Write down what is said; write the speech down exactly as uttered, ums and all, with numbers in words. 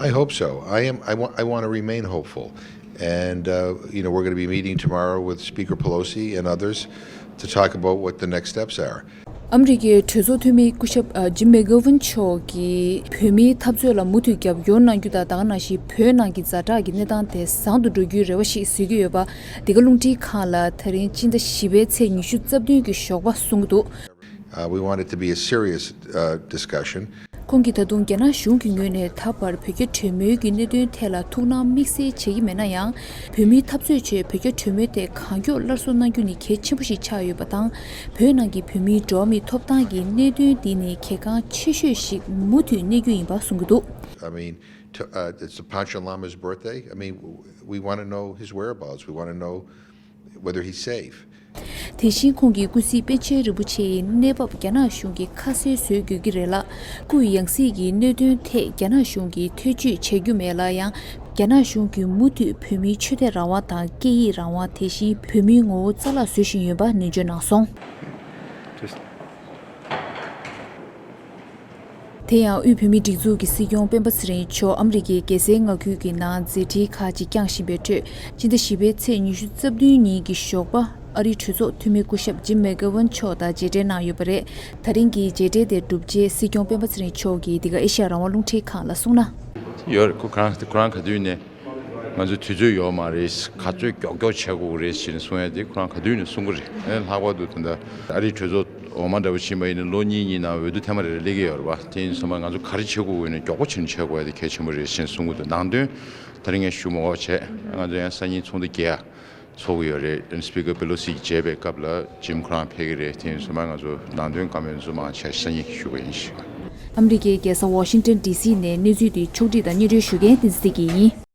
I hope so. I am. I want. I want to remain hopeful, and uh, you know, we're going to be meeting tomorrow with Speaker Pelosi and others to talk about what the next steps are. ཨ་མི་རི་ཀའི་གྲོས་ཚོགས་འཐུས་མི་སྐུ་ཞབས་ཨ་ཇིམ་མེག་གྷ་ཝན་མཆོག་གིས་བོད་མིའི་འཐབ་རྩོད་ལ་མུ་མཐུད་རྒྱབ་སྐྱོར་གནང་རྒྱུ་དང་། ད་ག་ནང་བཞིན་བོད་ནང་གི་ཛ་དྲག་གི་གནས་སྟངས་དེ་བཟང་དུ་འགྲོ་རྒྱུའི་རེ་བ་ཞིག་བཟོ་གི་ཡོད་པ། འདི་ག་རླུང་འཕྲིན་ཁང་ལ་ད་རིང་སྤྱི་ཟླ་བཞི་པའི་ཚེས་ཉི་ཤུ་རྩ་བདུན་གྱི་ཞོགས་པ་གསུངས་འདུག Uh, we want it to be a serious uh, discussion. ཁོང་གིས་ད་དུང་རྒྱ་ནག་གཞུང་གི་ངོས་ནས་ད་བར་བོད་རྒྱ་གྲོས་མོལ་གྱི་གནད་དོན་ཐད་ལ་ཐུགས་སྣང་དམིགས་བསལ་བྱེད་ཀྱི་མེད་ན་ཡང་། བོད་མིའི་འཐབ་རྩོད་ཆེད་བོད་རྒྱ་གྲོས་མོལ་ཐད་གང་མགྱོགས་སླར་གསོ་གནང་རྒྱུ་ནི་གལ་ཆེན་པོ་ཞིག་ཆགས་ཡོད་པ་དང་། བོད་ནང་གི་བོད་མིའི་འགྲོ་བ་མིའི་ཐོབ་ཐང་གི་གནད་དོན་འདི་ནི་གལ་འགངས་ཆེ་ཤོས་ཤིག་མུ་མཐུད་གནས་རྒྱུ་ཡིན་པ་གསུང་གི་འདུག I mean, to, uh, it's the Panchen Lama's birthday. I mean, we want to know his whereabouts. We want to know whether he's safe. དེ་བཞིན་ཁོང་གིས་ཀུན་གཟིགས་པཎ་ཆེན་རིན་པོ་ཆེའི་གནས་བབ་རྒྱ་ནག་གཞུང་གིས་ཁ་གསལ་བཟོ་དགོས་ཀྱི་རེད་ལ། སྐུའི་ཡང་སྲིད་ཀྱི་གནད་དོན་ཐད་རྒྱ་ནག་གཞུང་གིས་ཐེ་བྱུས་བྱ་རྒྱུ་མེད་ལ་ཡང་། རྒྱ་ནག་གཞུང་གིས་མུ་མཐུད་བོད་མིའི་ཆོས་དད་རང་དབང་དང་སྐད་ཡིག་རང་དབང་། དེ་བཞིན་བོད་མིའི་ངོ་བོ་རྩ་བརླག་བཟོ་བཞིན་ཡོད་པ་ནན་བརྗོད་གནང་སོང་། དེ་ཡང་དབུས་བོད་མིའི་སྒྲིག་འཛུགས་ཀྱི་སྲིད་སྐྱོང་སྤེན་པ་ཚེ་རིང་མཆོག་ཨ་མི་རི་ཀའི་རྒྱལ་སའི་མངའ་ཁུལ་གྱི་ནང་མཛད་འཕྲིན་ཁག་ཅིག་བསྐྱངས་བཞིན་པའི་ཁྲོད། སྤྱི་ཟླ་བཞི་པའི་ཚེས་ཉི་ཤུ་རྩ་བདུན་ཉིན་གྱི་ཞོགས་པ། ཨ་རིའི་གྲོས་ཚོགས་འཐུས་མི་སྐུ་ཞབས་ཇིམ་མེག་གྷ་ཝན་མཆོག་དང་མཇལ་འཕྲད་གནང་ཡོད་པ་རེད། ད་རིང་གི་མཇལ་འཕྲད་དེ་གྲུབ་རྗེས་སྲིད་སྐྱོང་སྤེན་པ་ཚེ་རིང་མཆོག་གིས་འདི་ག་ཨེ་ཤ་ཡ་རང་དབང་རླུང་འཕྲིན་ཁང་ལ་གསུངས་ན། ཡོད་རེད། ཁོ་ཁོ་རང་ཁོ་རང་ག་དུས་ནས། ང་ཚོའི་དུས་ཚོད་ཡོད་མ་རེད། ག་ཚོད་མགྱོགས་མགྱོགས་བྱེད་དགོས་རེད་ཟེར་ནས་གསུང་ཡ་དེ་ཁོ་རང་ག་དུས་ནས་གསུང་གི་རེད། ཨེ་ལྷག་པར་དུ་ད་ལྟ་ཨ་རིའི་གྲོས་ཚོགས་འོག་མ་འདྲ་བོ་ཕྱིན་པ་ཡིན་ན་ལོ་གཉིས་གཉིས་ནང་འོས་བསྡུ་ཐེངས་མ་རེ་རེ་སླེབས་ཀྱི་ཡོད་རེད་པ། དེ་ཡིན་སོང་ཙང་ང་ཚོ་ག་རེ་བྱེད་དགོས་ཡོད་ན་མགྱོགས་པོ་བྱས་ནས་བྱེད་དགོས་ཡ་དེ་གལ་ཆེན་པོ་རེད་ཟེར་ནས་གསུང་གི་འདུག་ནང་དོན་ད་རིང་ངས་ཞུ་མ་དགོས་བྱས། ང་ཚོ་ཡང་སང་ཉིན་ཚོགས་འདུ་རྒྱག་ཡ་ཚོགས་ཀྱི་ཡོད་རེད། སྤི་ཀར་པེ་ལོ་སི་གིས་མཇལ་བའི་སྐབས་ལ་ཇིམ་ཁོ་རང་ཕེབས་ཀྱི་རེད། དེ་ཡིན་སོང་ཙང་ང་ཚོ་ནང་དོན་བཀའ་མོལ་འཛུལ་མ་བྱས་སང་ཉིན་ཞུ་གི་ཡིན་ཞུ། ཨ་མི་རི་ཀའི་རྒྱལ་ས་ཝ་ཤིང་ཊོན་ཌི་སི་ནས་གནས་ཚུལ་དེ་ཕྱོགས་སྒྲིག་དང་སྙན་སྒྲོན་ཞུ་མཁན་བསྟན་འཛིན་བདེ་སྐྱིད་ཡིན།